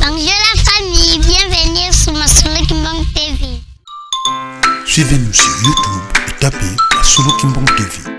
Bonjour la famille, bienvenue sur Masolo Kimbang TV. Suivez-nous sur YouTube et tapez Masolo Kimbang TV.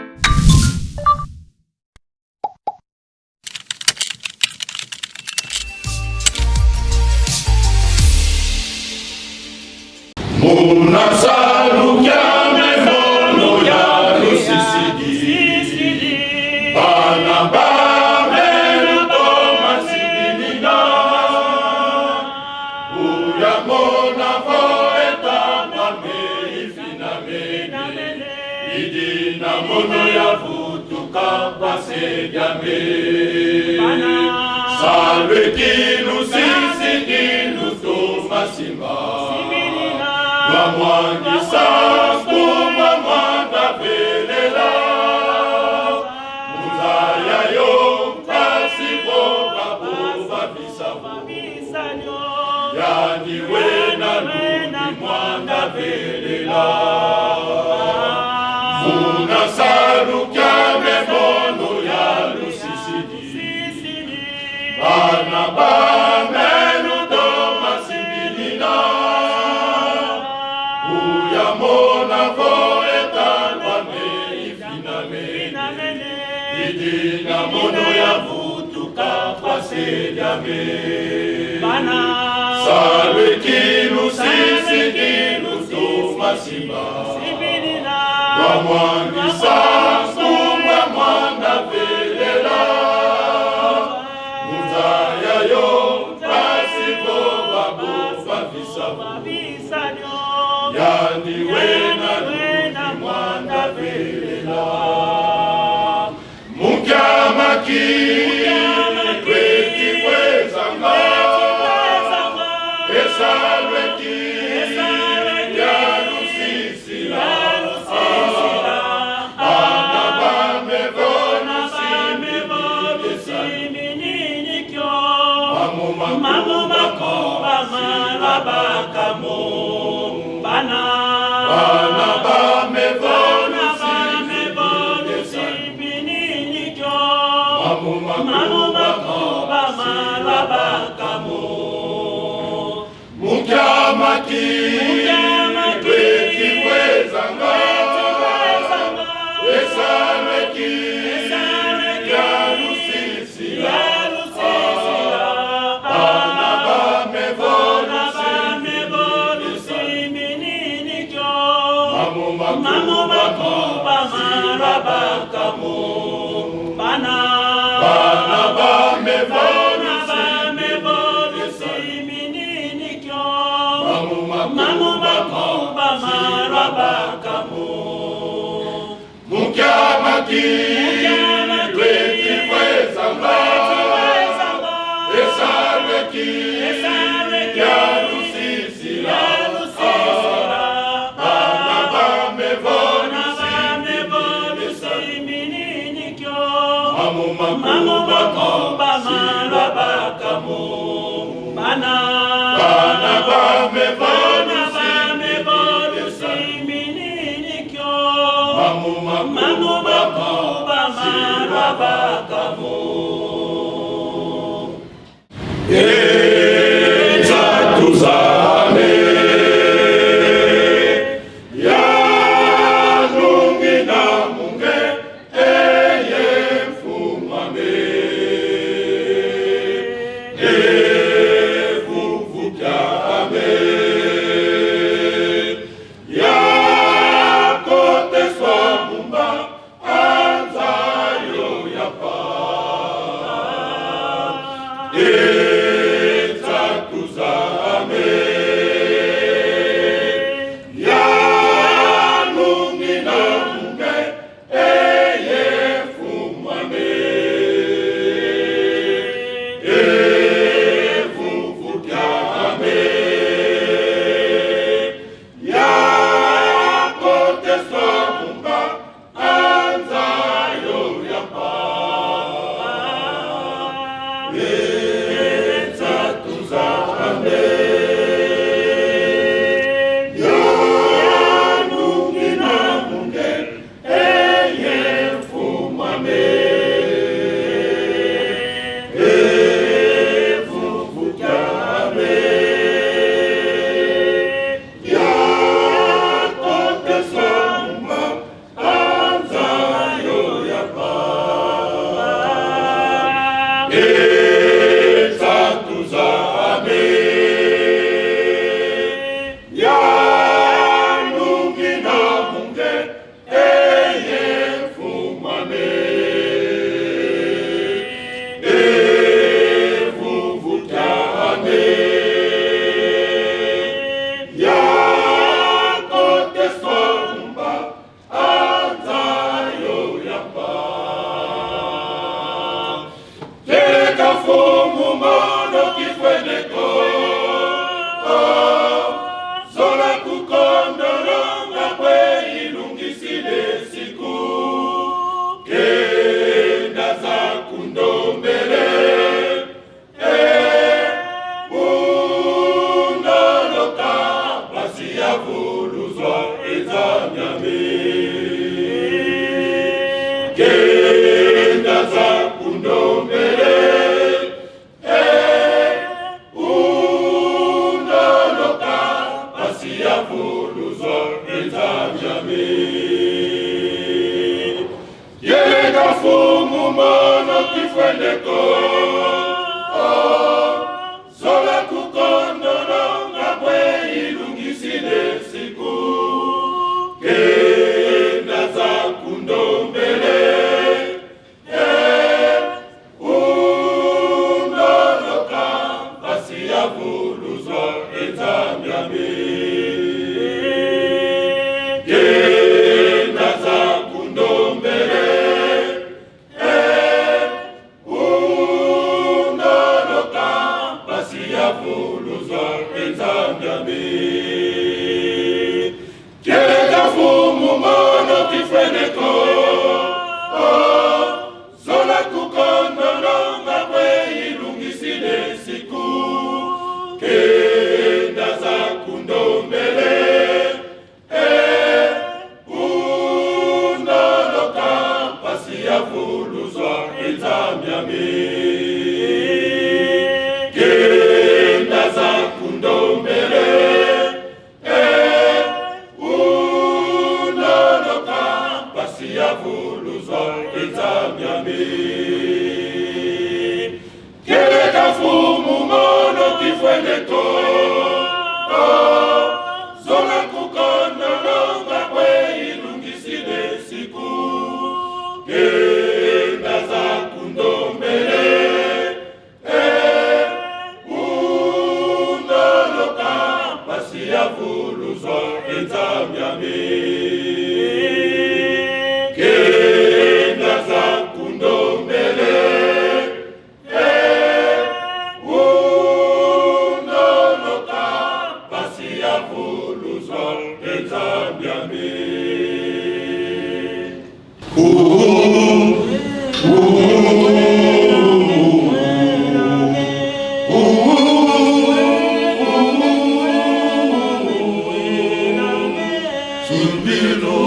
Zumbi.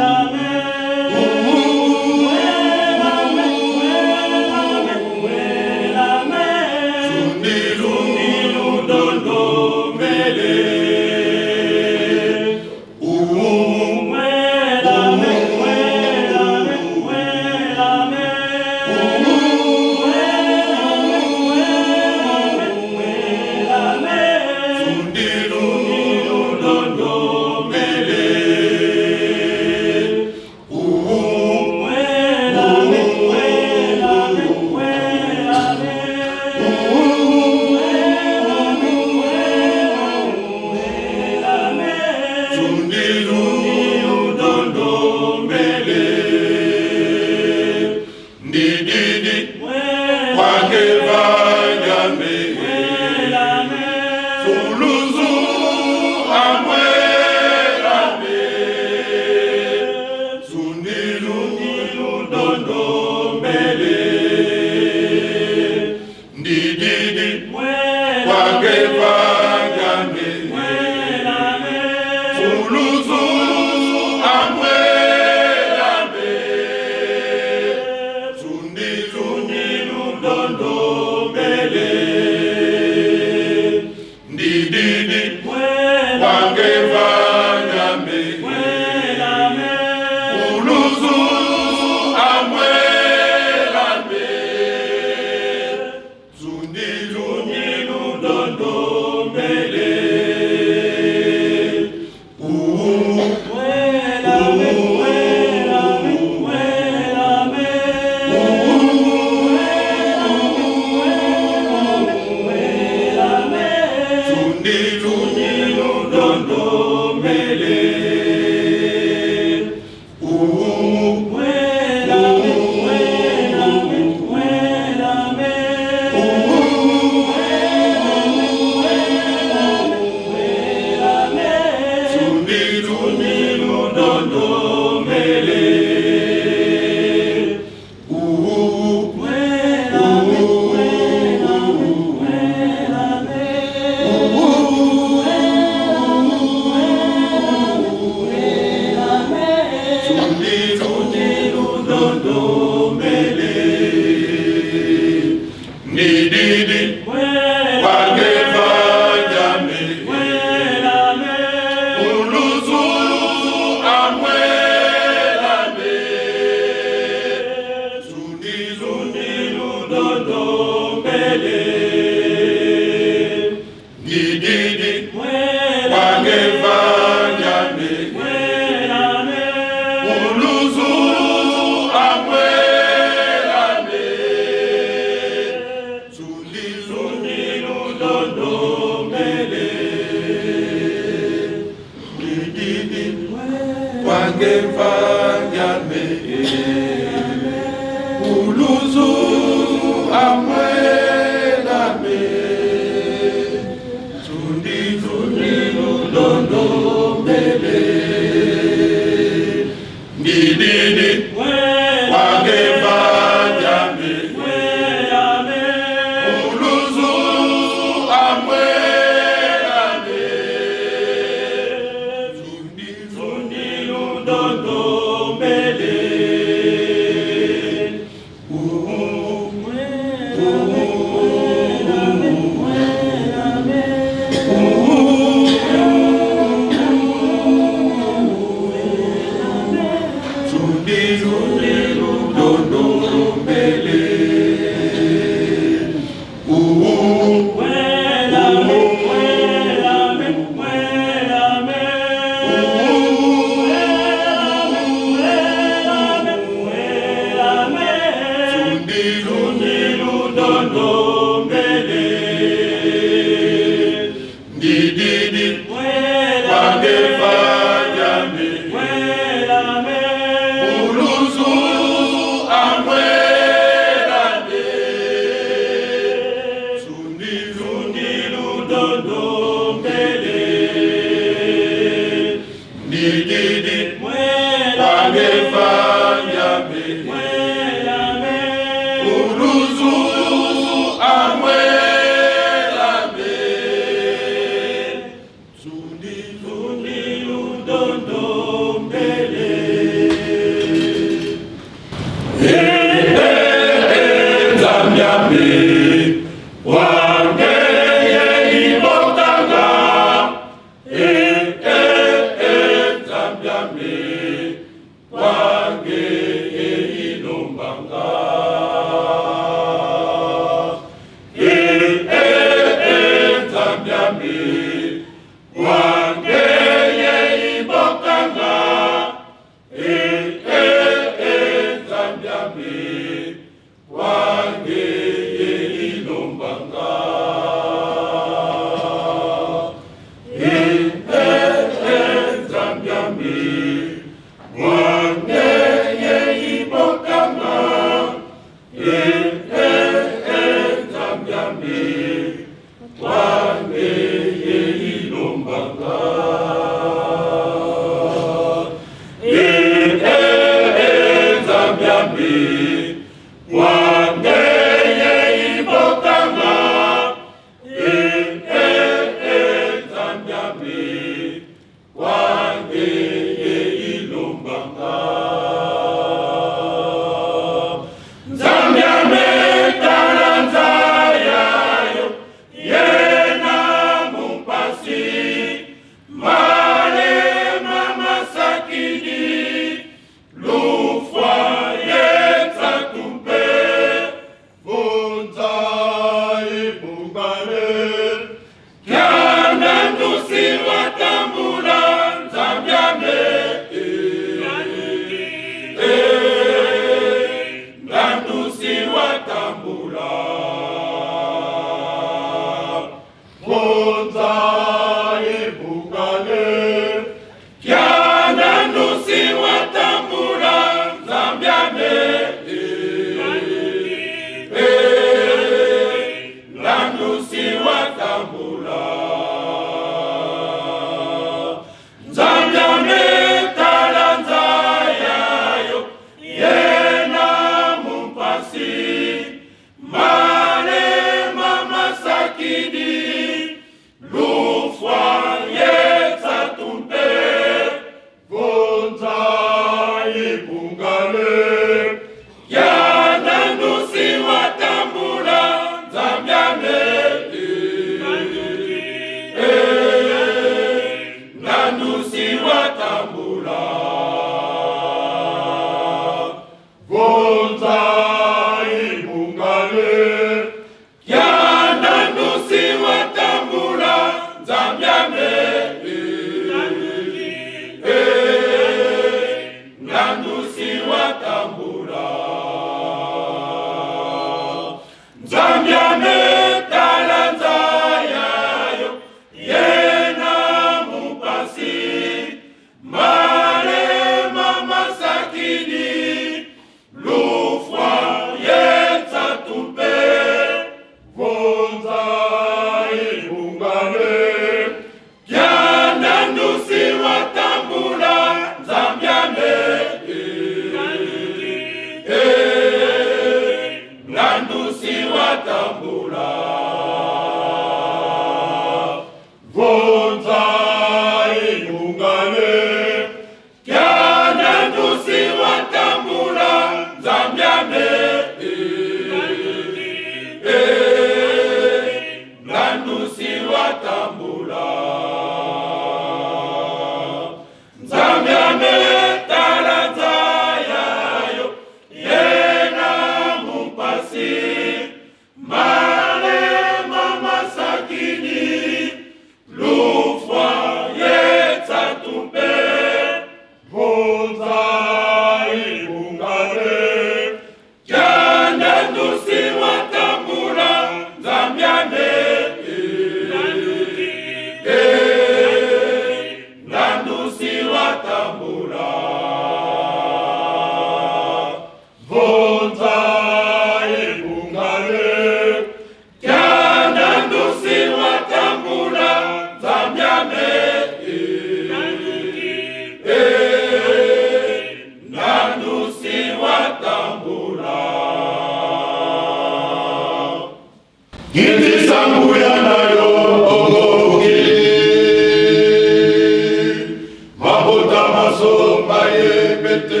mayebe te,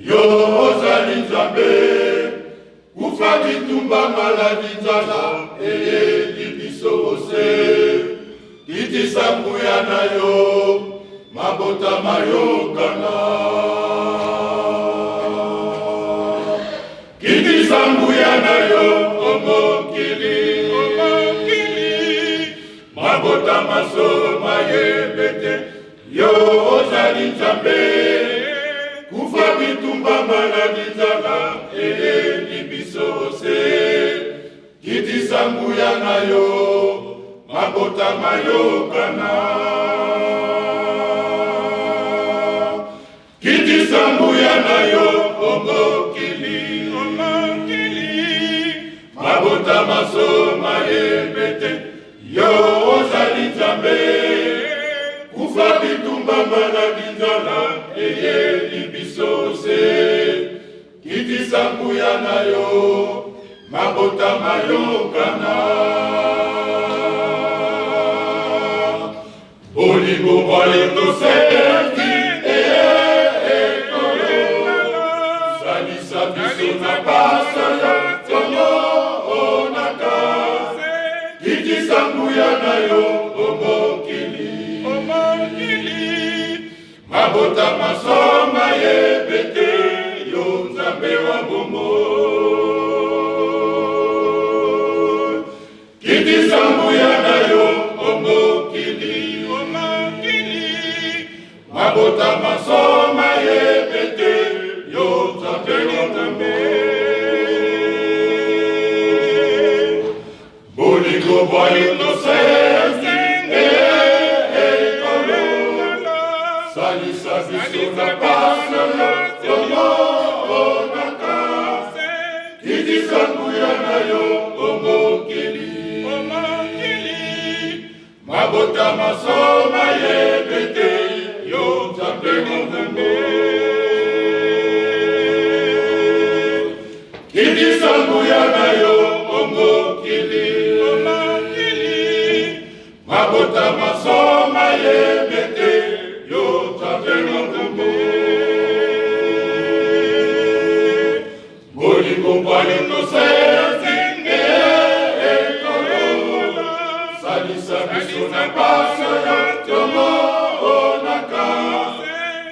yo ozali Nzambe. Kufa bitumba maladi nzala eyeli biso ose. Kitisa nguya na yo, mabota mayokana. Kitisa nguya na yo, omokili, omokili. Mabota maso mayebe te, yo ozali Nzambe. Kufa bitumba maladi nzala eyeli biso ose. Kitisa nguya na yo, mabota mayokana. Kitisa nguya na yo, omokili, omokili. Mabota maso mayebe te, yo ozali Nzambe. Kufa bitumba maladi nzala eyeli biso se. Kitisa nguya na yo, mabota mayokana. Bolingo bwa yo tosengi, ekolo. Salisa biso na pasa yo tomonaka. Kitisa nguya na yo, omokili, omokili. Mabota masoma yebe te, yo Nzambe wa bomoi. Kitisa nguya na yo, omokili, omokili. Mabota masoma yebe te, yo Nzambe wa bomoi. Bolingo bwa yo tosengi, ekolo. Salisa biso na pasa yo tomonaka. Kitisa nguya na yo, omokili, omokili. Mabota masoma yebe te, yo Nzambe wa bomoi. Kitisa nguya na yo, omokili, omokili. Mabota masoma yebe te, yo Nzambe wa bomoi. Bolingo bwa yo tosengi, ekolo. Salisa biso na pasa yo tomonaka.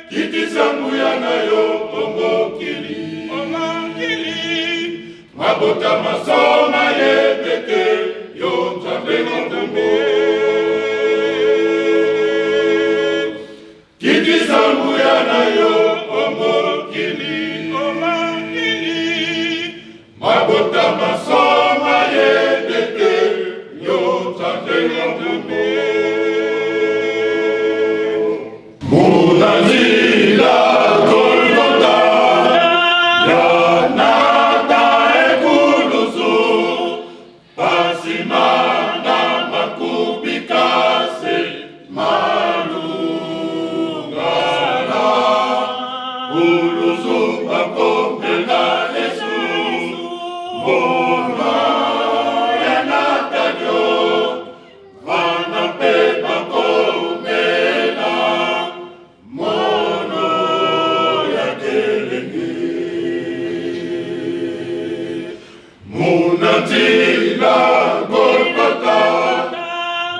Kitisa nguya na yo, omokili, omokili. Mabota masoma yebe te, yo Nzambe wa bomoi. Kitisa nguya na yo, omokili, omokili. Mabota masoma yebe te, yo Nzambe wa bomoi. Muna nzila Golgotha, yanata ekulusu, pasima na makubikase malungana. Kulusu bakomela Yesu, mona ya Natanio, vana mpe bakomela mono ya kelenge. Muna nzila Golgotha,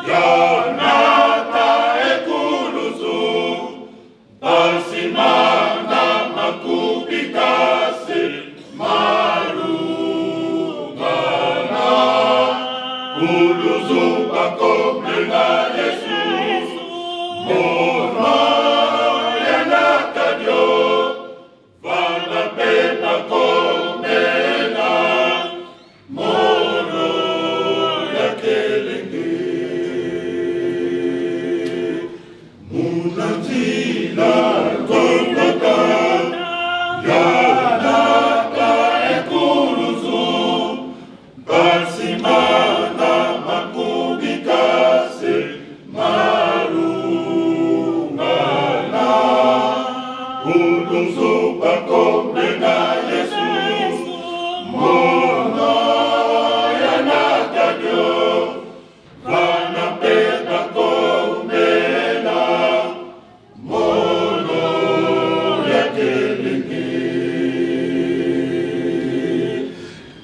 yanata ekulusu, basima na makubikase malungana. Kulusu bakomela Yesu, mona ya Natanio, vana mpe bakomela mono ya kelenge. Muna nzila Golgotha, yanata ekulusu, basima na makubikase malungana. Kulusu bakomela Yesu, mona ya Natanio, vana mpe bakomela mono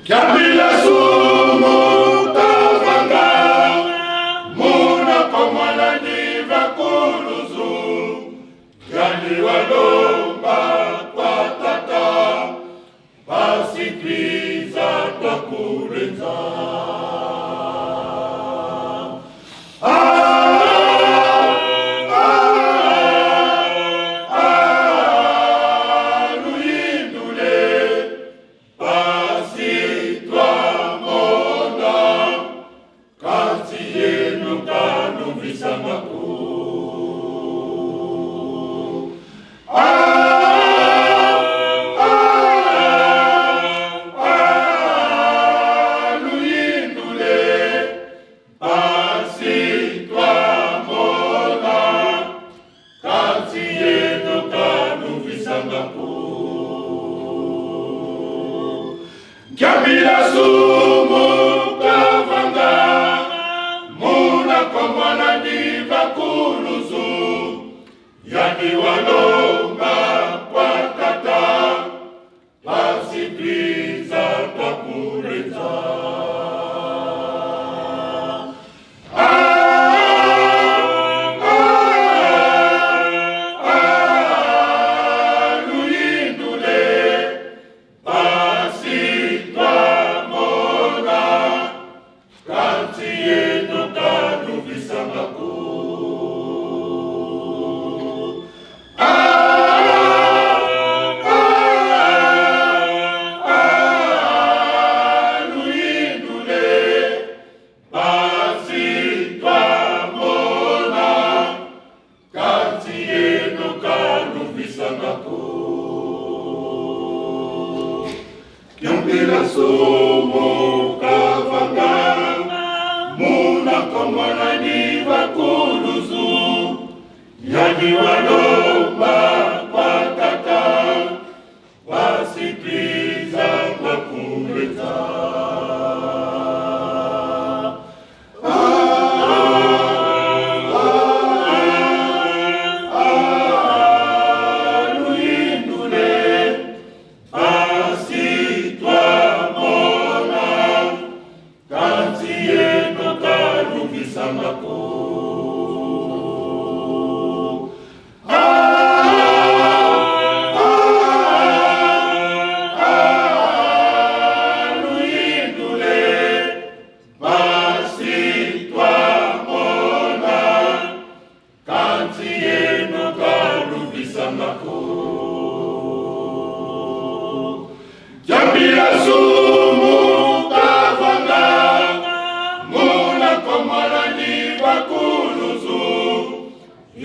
Kabila sumu tavanga muna komwana ni vakuluzu yani walomba kwa tata basitwiza twakulenza. Kabila sumu kavanga muna komwana ni vakuluzu yani walomba kwa tata basitwiza twakulenza. Kiambila sumu kavanga muna komwana ni vakuluzu yani walomba kwa tata basitwiza twakulenza.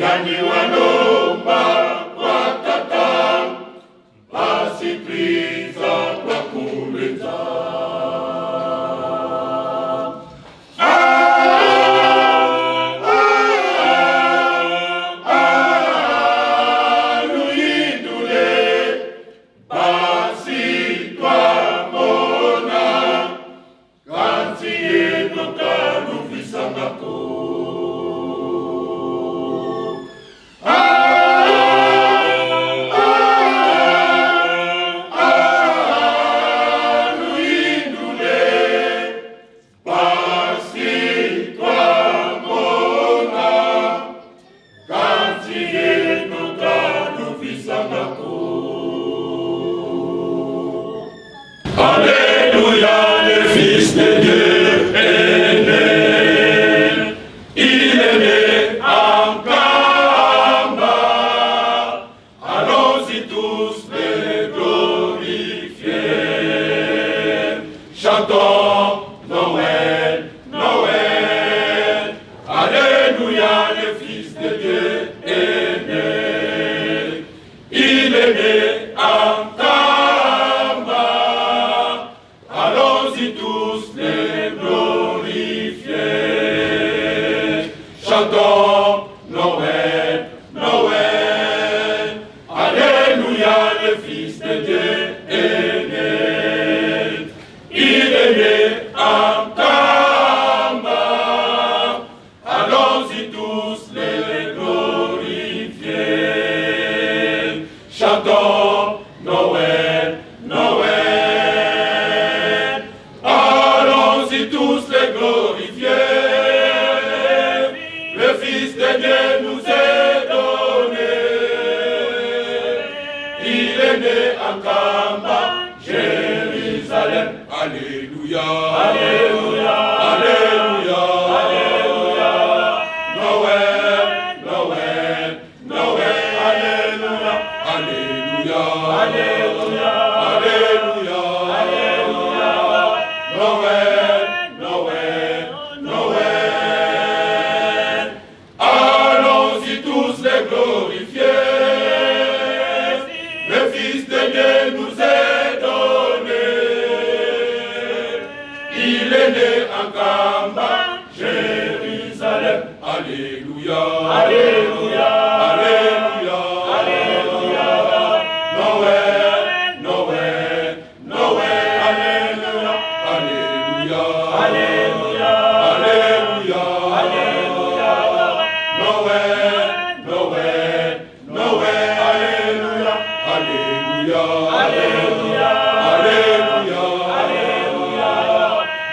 Yani walomba kwa tata basitwiza twakulenza. Luyindule basitwamona kanti yenu kaluvisangako. Alléluia, le Fils de Dieu est né. Il est né en Kamba. Allons-y tous le glorifier. Chantons Noël, Noël. Alléluia, le Fils de Dieu est né. Il est né en Kamba. Allons-y tous les glorifier. Chantons Noël, Noël. Alléluia, le Fils de Dieu est né. Il est né en Kamba. Allons-y tous les glorifier. Chantons Noël, Noël. est né en Kamba, Jérusalem. Alléluia. Alléluia. Alléluia. Alléluia. Noël, Noël, Noël. Alléluia. Alléluia. Alléluia. Alléluia. Alléluia. Noël, Noël, Noël. Allons-y tous les glorifier. Le Fils de Dieu nous est donné. Il est né en Kamba, Jérusalem. Alléluia. Alléluia. Alléluia. Alléluia. Noël, Noël, Noël. Alléluia. Alléluia. Alléluia. Alléluia. Alléluia. Noël, Noël, Noël. Alléluia. Alléluia. Alléluia. Alléluia. Alléluia.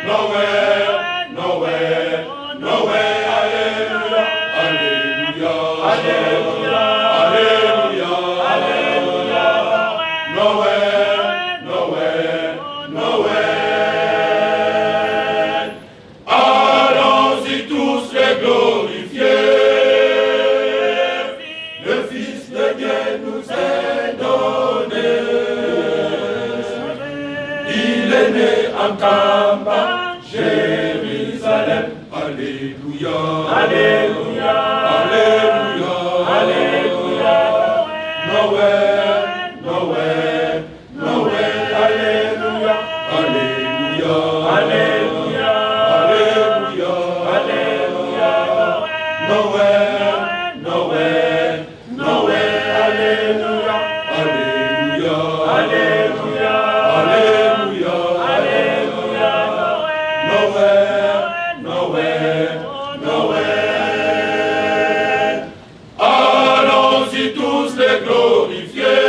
Noël, Noël, Noël. Alléluia. Alléluia. Alléluia. Alléluia. Alléluia. Noël, Noël, Noël. Allons-y tous les glorifier. Le Fils de Dieu nous est donné. Il est né en Kamba, Jérusalem. Alléluia. Alléluia. Alléluia. Alléluia. Noël, Noël, Noël. Alléluia. Alléluia. Alléluia. Alléluia. Alléluia. Noël, Noël, Noël. Alléluia. Alléluia. Alléluia. Alléluia. Alléluia. Noël, Noël, Noël. Allons-y tous les glorifier.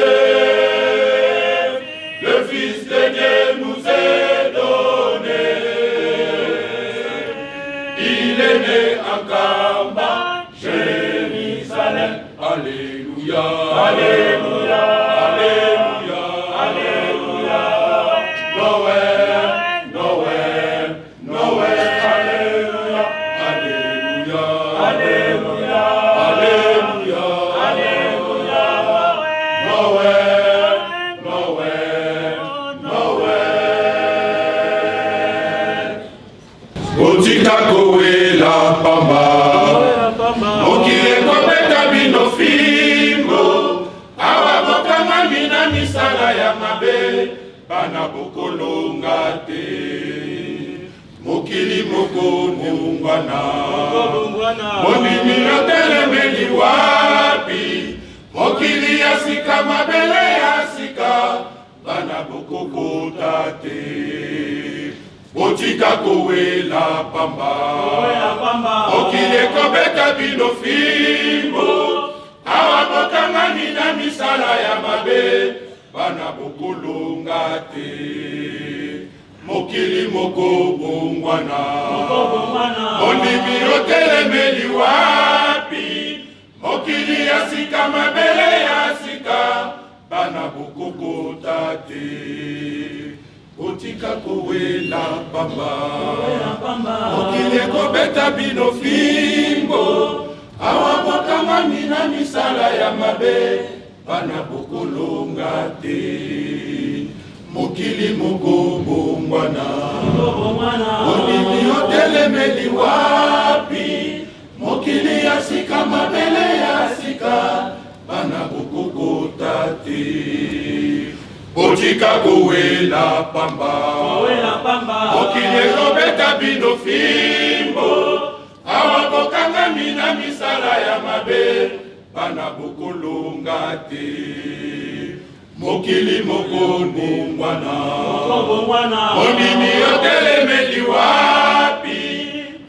Le Fils de Dieu nous est donné. Il est né en Kamba, Jérusalem. Alléluia. Alléluia. Alléluia. Alléluia. Noël, Noël, Noël. Alléluia. Alléluia. Alléluia. Alléluia. Alléluia. Noël, Noël, Noël. Botika kowela pamba, mokili ekobeta bino fimbo. Awa bokangami na misala ya mabe, bana bokolonga te. Mokili mokobongwana, mondimi otelemeli wapi? Mokili ya sika, mabele ya sika, bana bokokota te. Botika kowela pamba, mokili ekobeta bino fimbo. Awa bokangami na misala ya mabe, bana bokolonga te. Mokili mokobongwana, mondimi otelemeli wapi? Mokili ya sika, mabele ya sika, bana bokokota te. Botika kowela pamba, mokili ekobeta bino fimbo. Awa bokangami na misala ya mabe, bana bokolonga te. Mokili mokobongwana, ondimi otelemeli wapi? Mokili ya sika, mabele ya sika, bana bokokota te. Botika kowela pamba, mokili ekobeta bino fimbo. Awa bokangami na misala ya mabe, bana bokolonga te. Mokili mokobongwana, ondimi otelemeli wapi?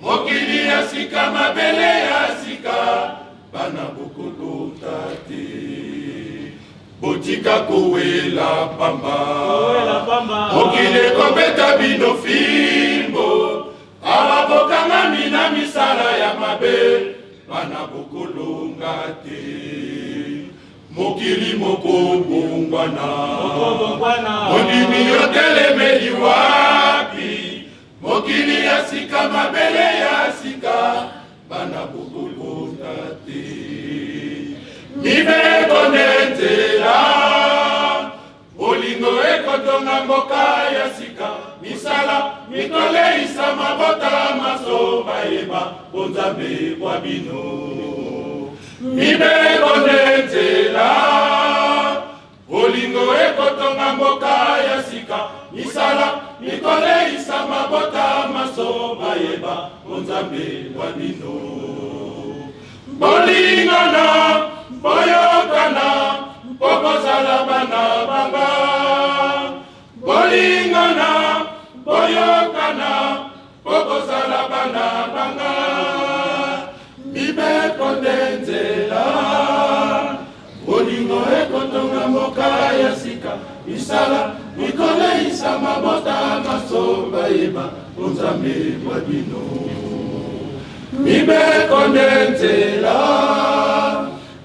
Mokili ya sika, mabele ya sika, bana bokolota te. Botika kowela pamba, mokili ekobeta bino fimbo. Awa bokangami na misala ya mabe, bana bokolonga te. Mokili mokobongwana, mondimi otelemeli wapi? Mokili ya sika, mabele ya sika, bana bokokota te. Mibeko nde nzela, bolingo ekotonga mboka ya sika, misala mikoleisa mabota maso bayeba bonzambe bwa bino. Mibeko nde nzela, bolingo ekotonga mboka ya sika, misala mikoleisa mabota maso bayeba bonzambe bwa bino. Bolingana, boyokana, mpo bozala bana banga. Bolingana, boyokana, mpo bozala bana banga. Mibeko nde nzela, bolingo ekotonga mboka ya sika, misala mikoleisa mabota maso bayeba bonzambe bwa bino. Mibeko nde nzela,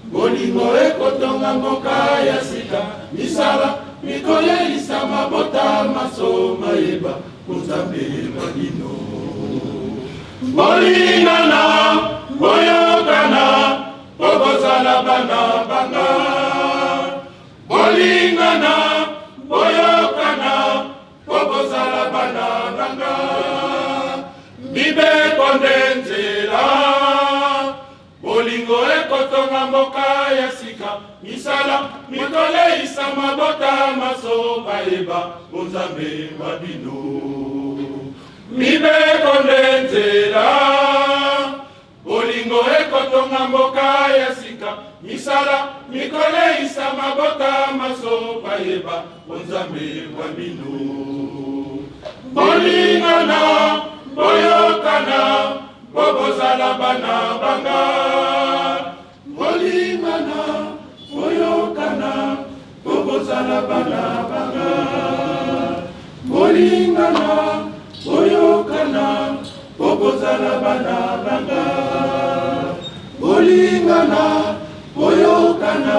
bolingo ekotonga mboka ya sika, misala mikoleisa mabota maso mayeba bonzambe bwa bino. Bolingana, boyokana, mpo bozala bana banga. Bolingana, boyokana, mpo bozala bana banga. Mibeko nde nzela, bolingo ekotonga mboka ya sika, misala mikoleisa mabota maso bayeba bonzambe bwa bino. Mibeko nde nzela, bolingo ekotonga mboka ya sika, misala mikoleisa mabota maso bayeba bonzambe bwa bino. Bolingana, boyokana, mpo bozala bana banga. Bolingana, boyokana, mpo bozala bana banga. Bolingana, boyokana, mpo bozala bana banga. Bolingana, boyokana,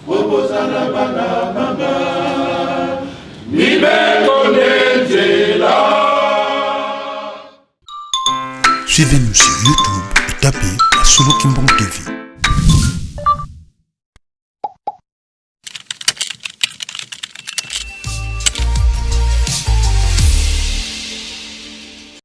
mpo bozala bana banga. Mibeko nde nzela. Suivez-nous sur YouTube et tapez Masolo Kimbangu TV.